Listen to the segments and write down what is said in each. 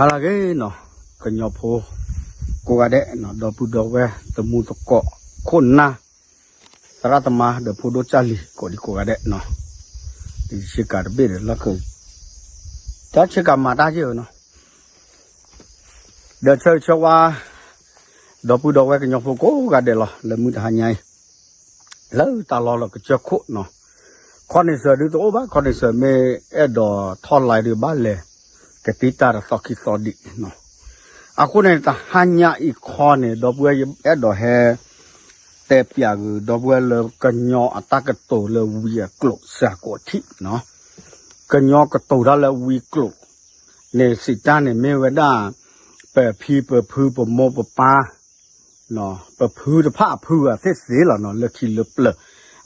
အလၢဂ့ၤနီၤ, ကညီဖိ ကိးဂၤဒဲးနီၤ, ဒီပုၢ်ဒီဝဲၢ် သမူသကိး ခိၣ်နၢ် သရၣ်သမါ ဒီးဖိဒိၣ်ကၢ်လံၤ ကိးဒံကိးဂၤဒဲးနီၤ, ယဆ့ကၤတဘ့ၣ်ဒီး လၢက တၢ်ဆ့ကၤမၤတၢ်ယဲၢ်နီၤ, ဒီးဆၢဂ့ၤဆၢဝါ ဒီပုၢ်ဒီဝဲၢ်ကညီဖိကိးဂၤဒဲးလီၤ. လၢမုၢ်တဟါညါအံၤ လၢတၢ်လီၢ်လၢကစၢၢ်ခိၣ်နီၤ, ခီၣ်န့ၣ်စၢၤဒုတအိၣ်ဘၣ်, ခီၣ်န့ၣ်စၢၤမ့ၢ်အဲၣ်ဒိးထီၣ်လါဒုးဘၣ်လဲၤ ကတံတၢ်တသီခံသီဒံးနီၤ. အဃိန့ၣ် တဟါညါအံၤခီန့ၣ် ဒီပုၢ်ဝဲၢ်အဲၣ်ဒိးဟဲ တဲပၠးဂ့ၤ ဒီပုၢ်ဝဲၢ်လၢ ကညီအတၢ်ကတိၤလၢဝံအကျိာ်စှၤကိးထံးနီၤ, ကညီကတိၤတၢ်လၢဝံအကျိာ်န့ၣ် စံးတၢ်န့ၣ်မ့ၢ်ဝဲဒၣ် ပဖံပဖုပမိၢ်ပပၢ် ပဖုတဖၣ်အဖုအသ့ၣ်သ့လီၤနီၤ, လၢခံလၢပျၢၤ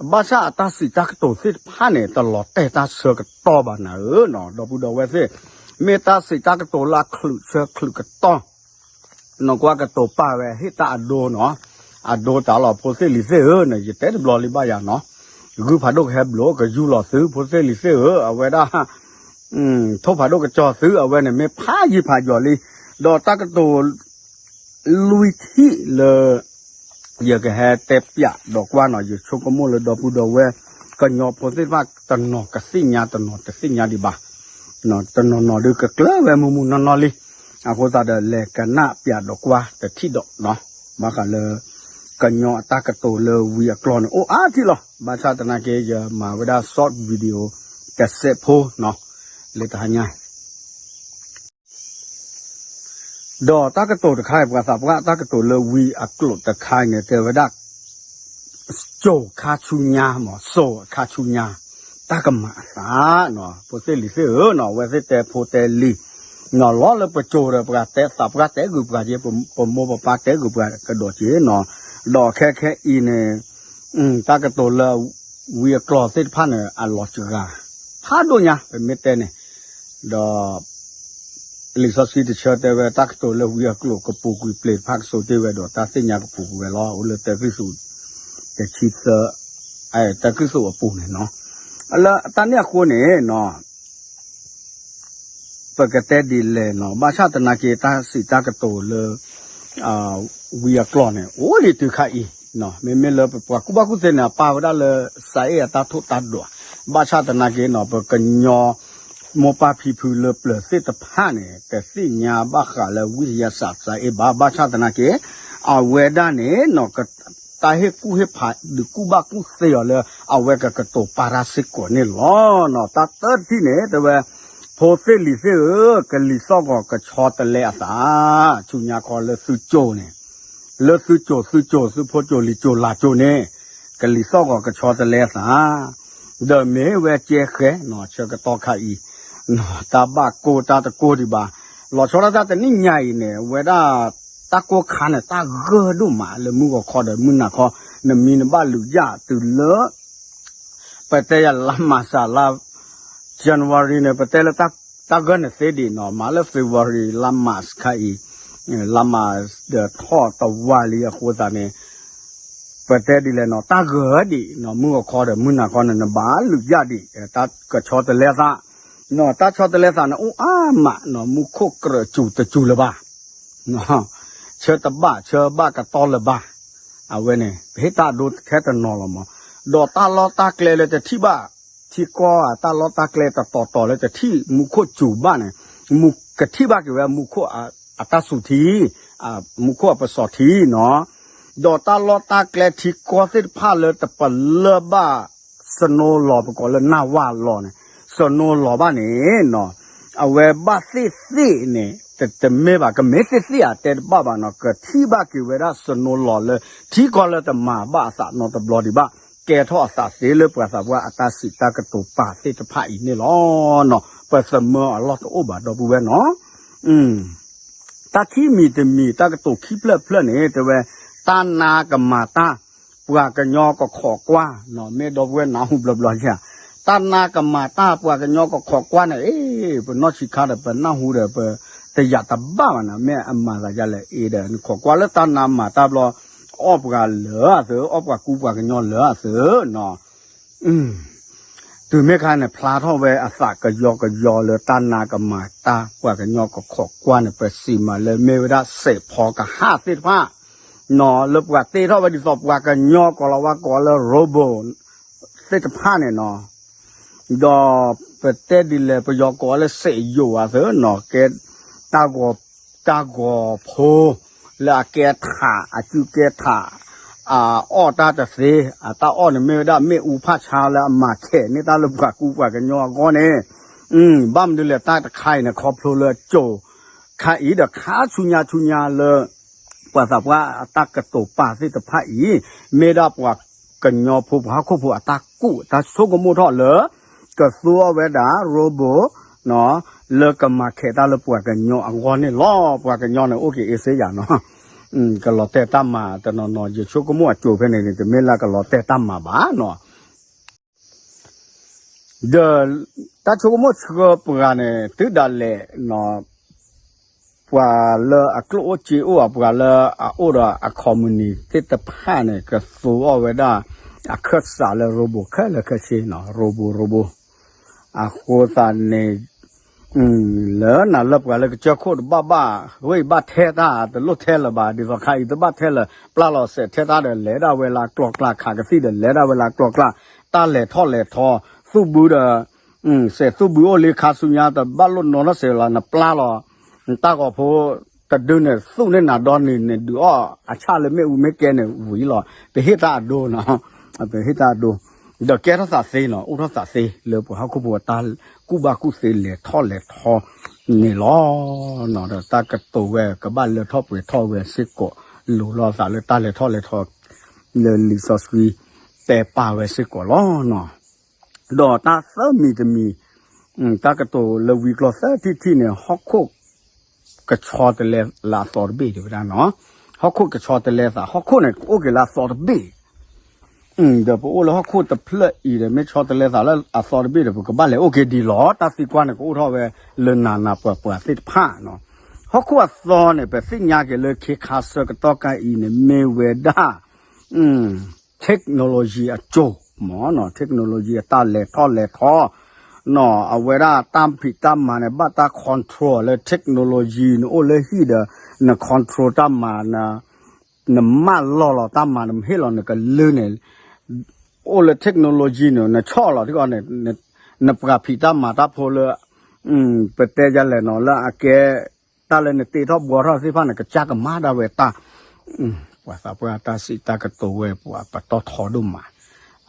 ဘၣ်ဆၣ်အတၢ်စံးတၢ်ကတိၤသ့ၣ်တဖၣ်န့ၣ် တလီၤတဲာ်တၢ်ဆၢကတီၢ်ဘၣ်နၤဧၢနီၤ, ဒီပုၢ်ဒီဝဲၢ်သ့ၣ်, မ့ၢ်တၢ်စံးတၢ်ကတိၤလၢအချုးဆၢချုးကတီၢ် နီၢ်ကွၢ်ကတိၤပာ်ဝဲဟ့ၣ်တၢ်အဒိနီၤ, အဒိတၢ်လီၤ ဖိသ့ၣ်လံၤသ့ၣ်ဧၢန့ၣ် ယတဲတဘျီလံဘၣ်ယၤနီၤ, ဂုၢ်ဖးဒိၣ်ကဟဲဘျိ ကယူၢ်လီၤသု ဖိသ့ၣ်လံၤသ့ၣ်ဧၢ, အဝဲဒၣ် ထိၣ်ဖးဒိၣ်ကစီၤသု အဝဲန့ၣ်မ့ၢ်ဖးယံာ်ဖးယီၤလံ, ဒီးတၢ်ကတိၤ လွံၢ်ထံၣ်လၢ ယကဟဲတဲပၠးဒီးကွၢ်နီၤ, ယဆိကမိၣ်လၢဒီပုၢ်ဒီဝဲၢ် ကညီဖိသ့ၣ်တဖၣ် တနီၤကသ့ၣ်ညါ တနီၤတသ့ၣ်ညါဒံးဘၣ်, တနီၤနီၤဒုးကကျၢၢ်ဝဲမုၢ်မုၢ်နီၢ်နီၢ်လံ, အဃိသတးဒီး လဲၤကနၣ်ပၠးဒီးကွၢ်တထံၣ်ဒီးနီၤ, ဘၣ်ဃးလၢ ကညီအတၢ်ကတိၤလၢဝံအကျိာ်န့ၣ် အိၣ်အါထံၣ်လီၤ, ဘၣ်ဆၣ်သနာ်က့ ယမၤဝဲဒၣ် short video တစဲးဖိနီၤ, လၢတဟါညါ ဒီးတၢ်ကတိၤတခါအံၤ ပှၤသးပှၢ်တၢ်ကတိၤလၢဝံအကျိာ်တခါအံၤန့ၣ် တဲဝဲဒၣ် စိၤခါဆူညါမး စိၤအခါဆူညါ တၢ်ကမၤအသးနီၤ, ဖိသ့ၣ်လံၤသ့ၣ်ဧၢနီၤ, အဝဲသ့ၣ်တဲဖိတဲလံၤ နီၤ လီၤလၢပစိၤဒီး ပှၤတဲသးပှၢ်တဲဂုာ်ပှၤက့ၤ ပမိၢ်ပပၢ်တဲဂုာ်ပှၤကဒီးက့ၤနီၤ, ဒီးခဲခဲအံၤန့ၣ် တၢ်ကတိၤလၢ ဝံအကျိာ်သ့ၣ်တဖၣ်န့ၣ် အလီၤစှၤ ဖးဒိၣ်ညါ ပမ့ၢ်တဲန့ၣ်, ဒီး လံာ်စီဆှံတဆၢတဲဝဲ တၢ်ကတိၤလၢဝံအကျိာ်ကပူၤကွံာ် ပျ့ၤတဖၣ်ကစိၤတ့ၢ်ဝဲဒီး တၢ်သ့ၣ်ညါကပူၤကွံာ်ဝဲလီၤ အိၣ်လၢတၢ တၢကရံၣ်သူးအပူၤန့ၣ်နီၤ, လၢတၢ်န့ၣ်အဃိန့ၣ်နီၤ ပကတဲဒ်လဲၣ်နီၤ, ဘၣ်ဆၣ်သနာ်က့ တၢ်စံးတၢ်ကတိၤလၢ ဝံအကျိာ်န့ၣ် အိၣ်ဒံးတုၤခါအံၤ, မ့မ့ၢ်လၢပပှၤကူၣ်ဘၣ်ကူၣ်သ့န့ၣ် အပာ်ဝဲဒၣ်လၢ စးအ့ၣ်အတၢ်ထိၣ်တၢ်ဒွး, ဘၣ်ဆၣ်သနာ်က့နီၤ ပကညီ မိၢ်ပၢ်ဖံဖုလၢပျၢၤသ့ၣ်တဖၣ်န့ၣ် တသ့ၣ်ညါဘၣ်ဃးလၢ ဝံယယၤစး စးအ့ၣ်ဘၣ်, ဘၣ်ဆၣ်သနာ်က့ အဝဲဒၣ်န့ၣ်နီၤ တၢ်ဟ့ၣ်ကူၣ်ဟ့ၣ်ဖးဒုးကူၣ်ဘၣ်ကူၣ်သ့အီၤလၢ အဝဲကကတိၤပာ်တၢ်စ့ၢ်ကီးန့ၣ်လီၤ. တၢ်သၢထံၣ်န့ၣ် တဲဝဲ ဖိသ့ၣ်လံၤသ့ၣ်ဧၢ, ကလံၤသီၣ်ဂီၤကဆီတလဲအသး, ဆူညါခီလၢသုကၠိန့ၣ်, လၢသုကၠိ သုကၠိ သုဖိကၠိ လံၤကၠိ လၢ်ကၠိန့ၣ်, ကလံၤသီၣ်ဂီၤကဆီတလဲအသး, ဒီးမ့ၢ်ဝဲကဲဃဲနီၤ ဆၢကတီၢ်ခါအံၤ တၢ်ဘၣ်ကိၢ်တၢ်တကိၢ်ဒံးဘၣ်, လီၤဆီဒၣ်တၢ်တနံၣ်ညါအံၤန့ၣ် ဝဲဒၣ် တၢ်ကိၢ်ခါန့ၣ် တၢ်ဂၢၢ်ဒိၣ်မး လၢမုၢ်ဂီၤခီဒီးမုၢ်နၤခီ, နမံၤနဘၣ်လုာ်ယၢ်တုၤလၢ ပတဲယၤလါမးစးလါ January န့ၣ် ပတဲလၢ တၢ်ဂၢၢ်န့ၣ်သ့ဒံးနီၤ, မးလၢ February လါမးခါအံၤ, လါမးဒီးထီၣ်တဝၢလံအဃိသတးန့ၣ် ပတဲဒ်လဲၣ်နီၤ, တၢ်ဂၢၢ်ဒံးနီၤ, မုၢ်ဂီၤခီဒီးမုၢ်နၤခီန့ၣ် နဘၣ်လုာ်ယၢ်ဒံး တၢ်ကဆီတလဲသး, တၢ်ဆီတလဲသးန့ၣ် အိၣ်အါမးနီၤ, မူခိၣ်ကြၢးစူၤတစူၤလၢၤဘၣ် ဆၢတဘၣ်ဆၢဘၣ်ကတီၢ်လၢၤဘၣ်, အဝဲန့ၣ် ပဟ့ၣ်တၢ်ဒိထဲတနီၤလီၤမး, ဒီးတၢ်လီၢ်တၢ်ကျဲလၢတထံၣ်ဘၣ် ထံကီၢ် တၢ်လီၢ်တၢ်ကျဲတတီၤတီၤလၢတထံၣ်မူခိၣ်စူၤဘၣ်န့ၣ်, ကထံၣ်ဘၣ်က့ၤဝဲမူခိၣ်အတၢ်စူၤထံ, မူခိၣ်အပစီၤထံနီၤ, ဒီးတၢ်လီၢ်တၢ်ကျဲထံကီၢ်သ့ၣ်တဖၣ်လၢတပလၢၢ်ဘၣ် snow လီၤ ပကိးလၢနၢ်ဝၢ်လီၤန့ၣ်, snow လီၤဘၣ်န့ၣ်နီၤ, အဝဲဘၣ်သ့ၣ်သ့ၣ်န့ၣ် တမ့ၢ်ဘၣ် ကမ့ၢ်သ့ၣ်သ့ၣ်ဧါ တဲတဘၣ်ဘၣ်နီၤ, ကထံၣ်ဘၣ်က့ၤဝဲဒၣ် snow လီၤလၢ ထံကီၢ်လၢတမၤဘၣ်အသးနီတဘျီဒံးဘၣ်, ကဲထီၣ်အသးသ့လၢပှၤသးပှၢ်အတၢ်စံးတၢ်ကတိၤပာ်သ့ၣ်တဖၣ်အံၤန့ၣ်လီၤ. ပသမၢအလီၢ်တအိၣ်ဘၣ်ဒီပုၢ်ဝဲၢ်နီၤ တၢ်ခံမံၤတမံၤ တၢ်ကတိၤခံဖျၢၣ်ဖျၢၣ်န့ၣ် တဲဝဲ တၢ်နါကမၤတၢ် ပှၤကညီကခိးကွၢ်, မ့ၢ်ဒီပုၢ်ဝဲၢ်နၢ်ဟူဘျီဘျီဧါ, တၢ်နါကမၤတၢ် ပှၤကညီကခိးကွၢ်န့ၣ် အ့ ပနီၢ်ဆံးခါဒီး ပနၢ်ဟူဒီး ပတယာ်တဘၣ်ဘၣ်နၤ, မ့ၢ်အမၤသးဒ်လဲၣ်အံၤဒီး နခိးကွၢ်လၢတၢ်နါမၤတၢ်ဘျီ အီၣ်ပှၤလၢအသု အီၣ်ပှၤကူပှၤကညီလၢအသုနီၤ. တုၤမ့ၢ်ခါန့ၣ် ဖျါထီၣ်ဝဲအသးကယီကယီလၢတၢ်နါကမၤတၢ် ပှၤကညီကခိးကွၢ်န့ၣ် ပစံးမးလၢမ့ၢ်ဝဲဒၣ်စဲးဖီကဟၣ်သ့ၣ်တဖၣ် နီၤ လၢပှၤတ့ထီၣ်ဝဲဒ်သိးပှၤကညီကိးလီၤဝါကိးလၢ robot သ့ၣ်တဖၣ်န့ၣ်နီၤ ဒီးပတဲဒ်လဲၣ် ပယီၤကိးလၢစဲးယိာ်အသးနီၤ ကဲ တၢ်ဂီၤ တၢ်ဂီၤဖိ လၢအကဲထး အစုကဲထး အအီၣ်တၢ်တသ့ အတၢ်အီၣ်န့ၣ်မ့ၢ်ဝဲဒၣ် မ့ၣ်အူဖးဆါလၢအမၤခဲးန့ၢ်တၢ်လၢပှၤကူပှၤကညီအဂီၢ်န့ၣ် ဘၣ်မနုၤလဲၣ် တၢ်တခါအံၤန့ၣ် ခီဖျိလၢအစိၤခါအံၤဒီး ခါဆူညါဆူညါလၢ ပှၤသးပှၢ်အတၢ်ကတိၤပာ်သ့ၣ်တဖၣ်အံၤ မ့ၢ်ဒၣ်ပှၤကညီဖိ ပှၤဟီၣ်ခိၣ်ဖိအတၢ်ကူၣ် တၢ်ဆိကမိၣ်ထီၣ်လၢ ကသူအီၤဝဲဒၣ် robot လၢကမၤခဲးတၢ်လၢပှၤကညီအဂီၢ်န့ၣ်လီၤ. ပှၤကညီန့ၣ် အိၣ်က့ၤအ့စ့ယၤနီၤ ကလီၤတဲာ်တၢ်မၤတနီၤနီၤ ယဆိကမိၣ်အစိၤဖဲန့ၣ်န့ၣ် တမ့ၢ်လၢကလီၤတဲာ်တၢ်မၤဘၣ်နီၤ ဒီးတၢ်ဆိကမိၣ်ဆှၢပှၤန့ၣ် တုၤဒၣ်လဲာ် ပှၤလၢအကျိၣ်အိၣ်စ့အိၣ် ပှၤလၢအအိၣ်ဒီးအ company သ့ၣ်တဖၣ်န့ၣ် ကသူအီၤဝဲဒၣ် အခၢၣ်စးလၢ robot ခဲလၢာ်ခဲဆ့နီၤ robot robot အဃိသတးန့ၣ် လၢနၤလၢပှၤလၢကစၢၢ်ခိၣ်တဘၣ်ဘၣ် ဝဲအံၤဘၣ်ထဲတၢ် တလိၣ်ထဲလၢၤဘၣ် ဒ်သိးခါအံၤတဘၣ်ထဲလၢၤ ပျၢ်လီၤစဲးထဲတၢ်ဒီး လဲၤဒၣ်ဝဲလၢကျီကျါ ခးကသံၣ်ဒီး လဲၤဒၣ်ဝဲလၢကျီကျါ တၢ်လဲၤထီၣ်လဲၤထီ သူၣ်ဘုဒီး စဲးသူၣ်ဘုအိၣ်လံ ခါဆူညါတဘၣ်လိၣ်နီထီၣ်စဲးလီၤ နပျၢ်လီၤ နတၢ်ဂီၤဖိတဒုန့ၣ် သူၣ်န့ၢ်နၤဒီနံၤန့ၣ် ဒုးအီၣ်အဆၣ်လၢမ့ၣ်အူမ့ၣ်ကဲန့ၣ်ဝံၤလီၤ. ပဟ့ၣ်တၢ်အဒိနီၤ ပဟ့ၣ်တၢ်အဒိ ဒီးကဲထီၣ်သးသ့နီၤ အိၣ်ထီၣ်သးသ့လၢပှၤဟီၣ်ခိၣ်ဖိအတၢ်ကူၣ်ဘၣ်ကူၣ်သ့လဲၤထီၣ်လဲၤထီန့ၣ်လီၤ. ဒီးတၢ်ကတိၤဝဲကဘၣ်လၢထီၣ်ပှဲၤထီၣ်ဝဲစ့ၢ်ကီး လိၤလိာ်သးလၢတၢ်လဲၤထီၣ်လဲၤထီ လၢလံာ်စီဆှံတဲပာ်ဝဲစ့ၢ်ကီးလီၤ. ဒီးတၢ်သၢမံၤတမံၤ တၢ်ကတိၤလၢဝံကျိသၢထံၣ်တထံၣ်န့ၣ် ဟီၣ်ခိၣ်ကဆီတလဲလၢအသီတဘ့ၣ်တဲဝဲဒၣ်နီၤ ဟီၣ်ခိၣ်ကဆီတလဲသး ဟီၣ်ခိၣ်န့ၣ် အိၣ်က့ၤလၢအသီတဘ့ၣ် ဒီးပအိၣ်လၢဟီၣ်ခိၣ်တဖျၢၣ်အံၤဒီး မ့ၢ်ဆီတလဲသးလၢအသီတဘ့ၣ်ဒီး ပကဘၣ်လဲၤအိၣ်က့ၤဒ်လီၤ. တၢ်သံကွၢ်န့ၣ်ကအိၣ်ထီၣ်ဝဲလၢနၤနၤပှၤပှၤသ့ၣ်တဖၣ်နီၤ ဟီၣ်ခိၣ်အသီန့ၣ် ပသ့ၣ်ညါက့ၤလၢခ့ခါဆၢကတီၢ်ခါအံၤန့ၣ် မ့ၢ်ဝဲဒၣ် technology အစိၤမ့ၢ်နီၤ technology အတၢ်လဲၤထီၣ်လဲၤထီ နီၤ အဝဲဒၣ်တၢ်ဖံးတၢ်မၤန့ၣ် ဘၣ်တၢ် control လၢ technology နအိၣ်လၢဟံၣ်ဒီး န control တၢ်မၤ နမၢလီၤလီၤတၢ်မၤ နဟ့ၣ်လီၤနကလုၢ်န့ၣ် အိၣ်လၢ technology န့ၣ် နဆီၣ်လီၤထံကီၢ်န့ၣ် နပှၤဖံးတၢ်မၤတၢ်ဖိလၢ ပတဲယလဲၣ်နီၤ လၢအကဲ တၢ်လၢနတ့ထီၣ်ဘှီထီၣ်သ့ၣ်တဖၣ်န့ၣ် ကစၢ်ကမၤဒၣ်ဝဲတၢ် ပှၤသးပှၢ်တၢ်စံးတၢ်ကတိၤဝဲ ပှၤပတီၢ်ထီဒိၣ်မး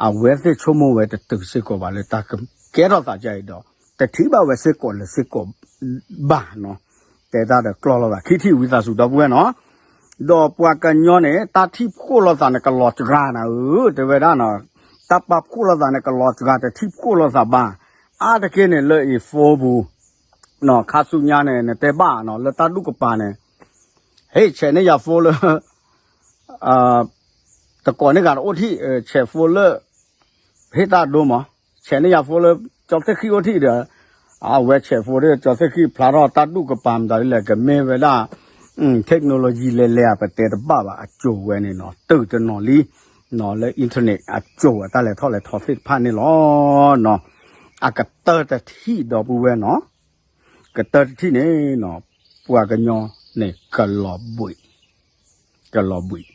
အဝဲသ့ၣ်ဆိကမိၣ်ဝဲတတုၤစ့ၢ်ကီးဘၣ်လၢတၢ်ကကဲထီၣ်သးဒ်အံၤဒီး တထံၣ်ဘၣ်ဝဲစ့ၢ်ကီးလၢၤစ့ၢ်ကီးဘၣ်နီၤ တဲတၢ်ဒီးကျီၢ်လီၤသး ခံထံၣ်ဝံသးစူၤဒီပုၢ်ဝဲၢ်နီၤ ဒီးပှၤကညီန့ၣ် တၢ်ထံၣ်ဖှိၣ်လိာ်သးန့ၣ် ကလီၤစှၤနၤဧၢ တဲဝဲဒၣ်နီၤ တၢ်ပာ်ဖှိၣ်လိာ်သးန့ၣ် ကလီၤစှၤ တထံၣ်ဖှိၣ်လိာ်သးဘၣ် အါတက့ၢ်န့ၣ်လၢအံၤ phone ပူၤ ခါဆူညါန့ၣ် နတဲဘၣ်နီၤ လၢတၢ်ဒူၣ်ကပၤန့ၣ် ဟဲဆဲးန့ၢ်ယၤ phone လၢ တကိးန့ၢ်ဂၤတအိၣ်ထံၣ် ဆဲး phone လၢ ဟ့ၣ်တၢ်ဒိမး ဆဲးန့ၢ်ယၤ phone လၢ ကၠီသ့ၣ်ဃံအိၣ်ထံၣ်ဒီး အဝဲဆဲး phone ဒီး ကၠီသ့ၣ်ဃံဖျါထီၣ်တၢ်ဒူၣ်ကပၤမတၤဒ်လဲၣ် ကမ့ၢ်ဝဲဒၣ် technology လဲၤလဲၤ ပတဲတဘၣ်ဘၣ် အစိၤဝဲန့ၣ်နီၤ တုၤတနီၤလံ လၢ internet အစိၤအတၢ်လဲၤထီၣ်လဲၤထီသ့ၣ်တဖၣ်န့ၣ်လီၤ. အကတၢၢ်တထံၣ်ဒီပုၢ်ဝဲၢ်နီၤ ကတၢၢ်တထံၣ်န့ၣ် ပှၤကညီန့ၣ် ကလီၤဘှံး ကလီၤဘှံး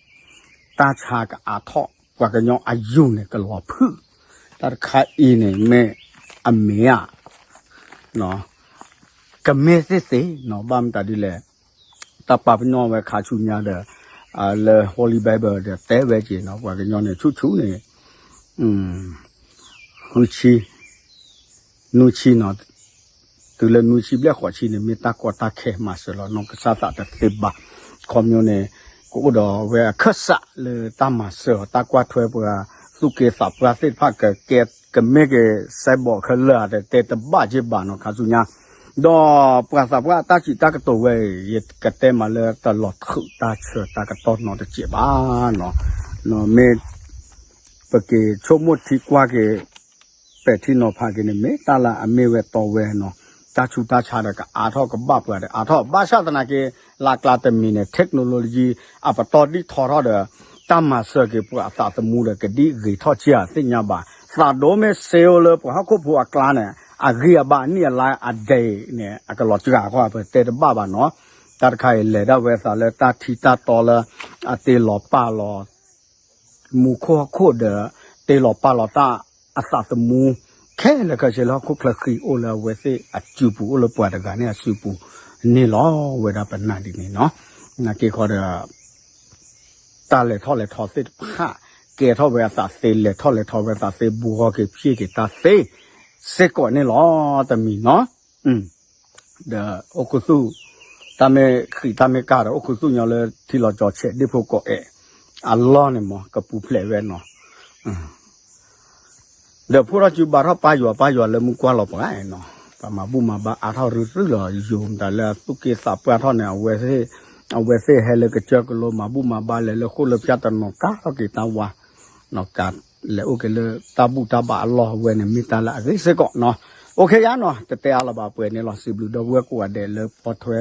တၢ်ဆါကအါထီၣ် ပှၤကညီအယူၤန့ၣ် ကလီၤဖုၣ် တၢ်တခါအံၤန့ၣ် မ့ၢ်အမ့ၢ်ဧါ ကမ့ၢ်သ့ၣ်သ့ၣ်နီၤ ဘၣ်မတၤဒ်လဲၣ် တၢ်ပာ်ပနီၣ်ဝဲခါဆူညါဒီး လၢ Holy Bible ဒီးတဲဝဲက့ၤနီၤ ပှၤကညီန့ၣ် ဆူၣ်ဆူၣ်န့ၣ် ဃုဆံ နွံဆံနီၤ တုၤလၢနွံဆံဘျဲၣ်ဃိးဆံန့ၣ် မ့ၢ်တၢ်ကီတၢ်ခဲမၤစၢၤလီၤ နီၢ်ကစၢ်သးတသ့ဘၣ် ခီပညီန့ၣ် ကအိၣ်ဒီးဝဲအခၢၣ်စးလၢတၢ်မၤစၢၤ တၢ်ကွၢ်ထွဲပှၤသူၣ်က့သးပှၢ်သ့ၣ်တဖၣ် ကကဲ ကမ့ၢ်က့ၤ စဲးဘီးခဲလၢာ် တဲတဘၣ်က့ၤဘၣ်နီၤ ခါဆူညါ ဒီးပှၤသးပှၢ်တၢ်စံးတၢ်ကတိၤဝဲအံၤ ယကတဲမးလၢတလီၤထုးတၢ်ဆၢတၢ်ကတီၢ်နီတစဲးဘၣ်နီၤ မ့ၢ် ပက့ၤဆိကမိၣ်ထံကွၢ်က့ၤ ပဲာ်ထံနီၤဖးက့ၤန့ၣ် မ့ၢ်တၢ်လၢအမ့ၢ်ဝဲတီဝဲနီၤ တၢ်ဆူးတၢ်ဆါဒီး ကအါထီၣ်ကဘၣ်ပှၤဒီးအါထီၣ် ဘၣ်ဆၣ်သနာ်က့ လၢကျါတမံၤန့ၣ် technology အပတီၢ်ဒ်ထီထီၣ်ဒီး တၢ်မၤစၢၤက့ၤပှၤအသးသမူဒီး ကဒ်ဂ့ၤထီၣ်က့ၤဧါသ့ၣ်ညါဘၣ် သးဒိၣ်မ့ၢ်စ့အိၣ်လၢပှၤဟီၣ်ခိၣ်ဖိအကျါန့ၣ် အဂံၢ်အဘါအနံၣ်အလါအဒဲးန့ၣ် အကလီၤစှၤဃီ ပတဲတဘၣ်ဘၣ်နီၤ. တၢ်တခါအံၤ လဲၤဒၣ်ဝဲသးလၢတၢ်ထံတၢ်တီလၢ အတ့လီၤပာ်လီၤ မူခိၣ်ဟီၣ်ခိၣ်ဒီး တ့လီၤပာ်လီၤတၢ်အသးသမူ ခဲလၢာ်ခဲဆ့လၢဟီၣ်ခိၣ်ချၢဃံ အိၣ်လၢအဝဲသ့ၣ်အစုပူၤ အိၣ်လၢပှၤတဂၤန့ၣ်အစုပူၤန့ၣ်လီၤ. ဝဲဒၣ်ပနၢ်ဒ်န့ၣ်နီၤ. နာ်က့ခီဒီး တၢ်လဲၤထီၣ်လဲၤထီသ့ၣ်တဖၣ် ကဲထီၣ်ဝဲအသးသ့ လဲၤထီၣ်လဲၤထီဝဲသးသ့ ဘူးဃီက့ၤဖျ့က့ၤတၢ်သ့ စ့ၢ်ကီးန့ၣ်လီၤ တမံၤနီၤ. ဒီးအိၣ်ခူသူၣ် တၢ်မ့ၢ်ဃံးတၢ်မ့ၢ်ကၢ်ဒီး အိၣ်ခူသူၣ်ညီလၢထံလီၤကၠီၤဆဲးဒ့ၣ်ဖိကိးအဲၣ် အလီၢ်န့ၣ်မ့ၢ် ကပူၤဖျဲးဝဲနီၤ. ဒီးဖိထီၣ်စုဘါထီၣ်ပၢ်ယွၤ ပၢ်ယွၤလၢမူကွၢ်လီၤပှၤနီၤ. ပှၤမၤဘူၣ်မၤဘါအါထီၣ်ရုသုးလီၤ ယိၤမတၤလၢသူၣ်က့သးပှၢ်ထီၣ်န့ၣ် အဝဲသ့ၣ်ဟဲလၢကစၢၢ်ကလိ မၤဘူၣ်မၤဘါလဲၤလၢဃိၣ်လၢဖၠၣ်တနီၤ ကါထီၣ်က့ၤတၢ်ဝါ ကလဲၤအိၣ်က့ၤလၢတၢ်ဘူၣ်တၢ်ဘါအလီၢ် အဝဲန့ၣ်မ့ၢ်တၢ်လၢအဂ့ၤစ့ၢ်ကီးနီၤ. အိၣ်ခ့ယါနီၤ တတဲအါလီၤဘၣ်ပှဲၤန့ၣ်လီၤ. စံးဘျုးဒီပုၢ်ဝဲၢ်ကိးဂၤဒဲးလၢဖီထွဲ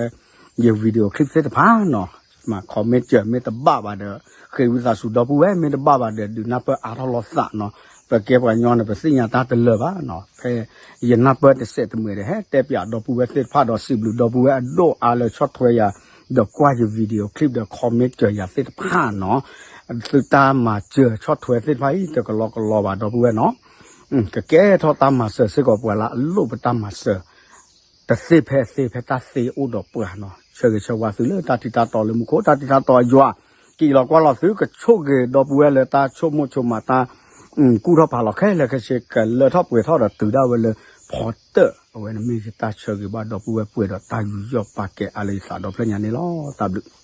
ယ video clip သ့ၣ်တဖၣ်နီၤ. မၤ comment စၢၤ မ့ၢ်တဘၣ်ဘၣ်ဒီး ဃ့ဝံသးစူၤဒီပုၢ်ဝဲၢ် မ့ၢ်တဘၣ်ဘၣ်ဒီး ဒုးနၢ်ပၢၢ်အါထီၣ်လိာ်သးနီၤ. ပကဲပှၤကညီန့ၣ် ပသ့ၣ်ညါတၢ်တလၢာ်ဘၣ်နီၤ. ဖဲယနၢ်ပၢၢ်တစဲးတမှဲၤဒီး ဟဲတဲပၠးဒီပုၢ်ဝဲၢ်သ့ၣ်တဖၣ်ဒီး စံးဘျုးဒီပုၢ်ဝဲၢ်အဒိၣ်အါလၢဆီၣ်ထွဲယၤ ဒီးကွၢ်ယ video clip ဒီး comment စၢၤယၤသ့ၣ်တဖၣ်နီၤ. သုတၢ်မၤစၢၤဆီၣ်ထွဲသ့ၣ်တဖၣ်အံၤ တကလီကလီဘၣ်ဒီပုၢ်ဝဲၢ်နီၤ. ကကဲထီၣ်တၢ်မၤစၢၤစ့ၢ်ကီး ပှၤလၢအလိၣ်ပတၢ်မၤစၢၤ တသ့ဖဲသ့ဖဲတၢ်သ့အိၣ်ဒီးပှၤနီၤ. ဆၢဂ့ၤဆၢဝါသုလၢတၢ်ထံတၢ်တီလၢမူခိၣ် တၢ်ထံတၢ်တီအယွၤ က့ၤလီၤကွၢ်လီၤသု ကဆိၣ်ဂ့ၤဒီပုၢ်ဝဲၢ်လၢတၢ်ဆိကမိၣ်ဆိကမး တၢ်ကူၣ်ထီၣ်ဖးလီၤခဲလၢာ်ခဲဆ့ ကလၢထီၣ်ပှဲၤထီၣ်ဒီးတုၤဒၣ်ဝဲလၢဖီတၢၣ် အဝဲန့ၣ်မ့ၢ်ယတၢ်ဆၢဂ့ၤဘၣ်ဒီပုၢ်ဝဲၢ် ပှဲၤဒီးတၢ်ယူးယီၣ်ပာ်ကဲအါလၢယသးဒီဖျၢၣ်ညါန့ၣ်လီၤ. တၢ်ဘျုး